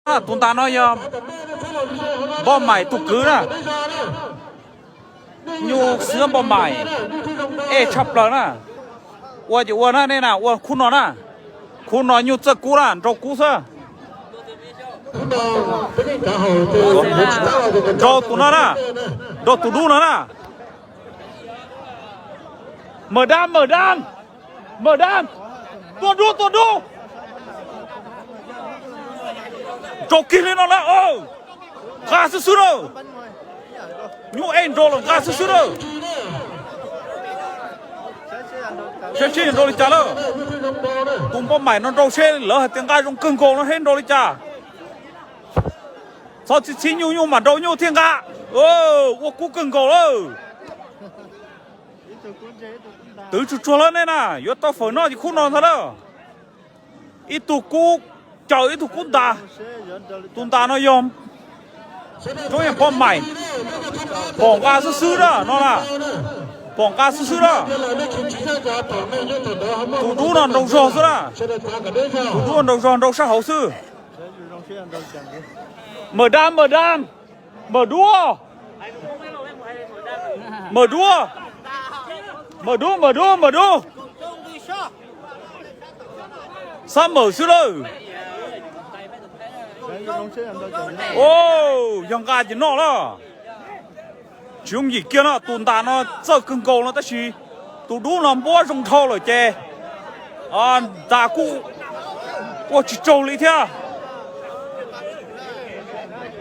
Tus ntas no yog Npoj Maim tus kwv na. Nyuj xwb Npoj Maim, ej tshaj plaws na. Ua ces ua na nej na, ua khub no na. Khub no nyuj txawj kub na, nrau kub xwb. Nrau tus no na, nrau tus dub no na. Mawm dab, mawm dab, mawm dab. Tua dub, tua dub. Nrau kiag li no na. Nqa xwb xwb na. Nyuj ej nrau los nqa xwb xwb na. Saib seb nrau li cas lawm. Tus Npoj Maim no nrau seb lawv hais tias nqa zoo kawg nkaus no seb nrau li cas. Txhob txi txhib nyuj, nyuj mam nrau nyuj thiaj nqa. Ua kub kawg nkaus lawm. Twv tsuag tsuag lawm nej na, yuav tau fawm noj ces khub no ntag lawm. Ib tug kub caws ib tug kub ntas. Tus ntas no yog roob yog Npoj Maim. Pom nqa xwb xwb na no na. Pom nqa xwb xwb na. Tus dub no nrau zog xwb na. Tus dub no nrau zog nrau sab hauv xwb. Mawm dab, mawm dab, mawm dub. Mawm dub, mawm dub, mawm dub, mawm dub. Xab mawm xwb lawm. Yog nqa ces noj lawm. Tsis yooj yim kiag no, tus ntas no txawj kawg nkaus no tab sis tus dub no npuab zoo dhau lawm ces ntas kuj ua tsis raug li thiab.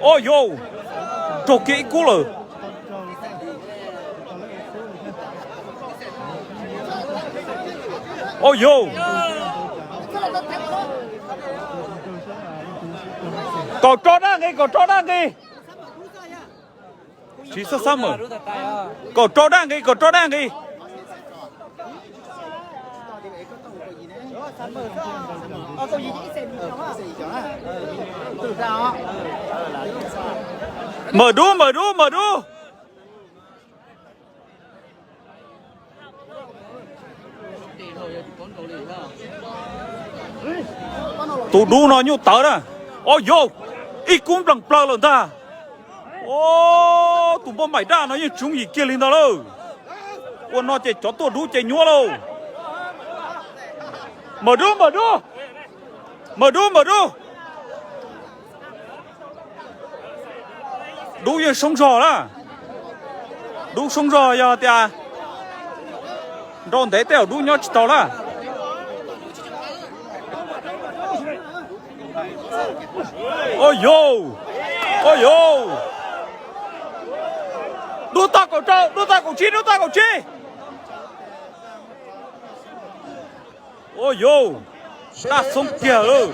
Au yau, raug kiag ib kub lawm. Au yau, kaum rau dab nqis, kaum rau dab nqis. Tsis xab xab mawm. Kaum rau dab nqis, kaum rau dab nqis. Mawm dub, mawm dub, mawm dub. Tus dub no nyuj tawv na. Au yau, ib kub nplees plaws lawm ntag. Au, tus Npoj Maim dab no yeej tsis yooj yim kiag li ntag lauj. Ua no ces cov tuaj dub ces nyuaj lauj. Mawm dub, mawm dub. Mawm dub, mawm dub. Dub yeej soob zog na. Dub soob zog yog tias nrau ntev tej zaum dub nyob tsis tau na. Au yau, au yau. Dub toj kaum rau, dub toj kaum tsib, dub toj kaum tsib. Au yau, dab xoob kiag lawm.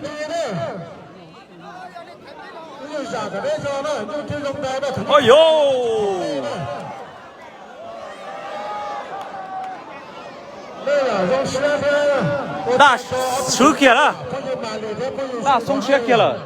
Au yau, dab swb kiag lawm. Dab xoob siab kiag lawm.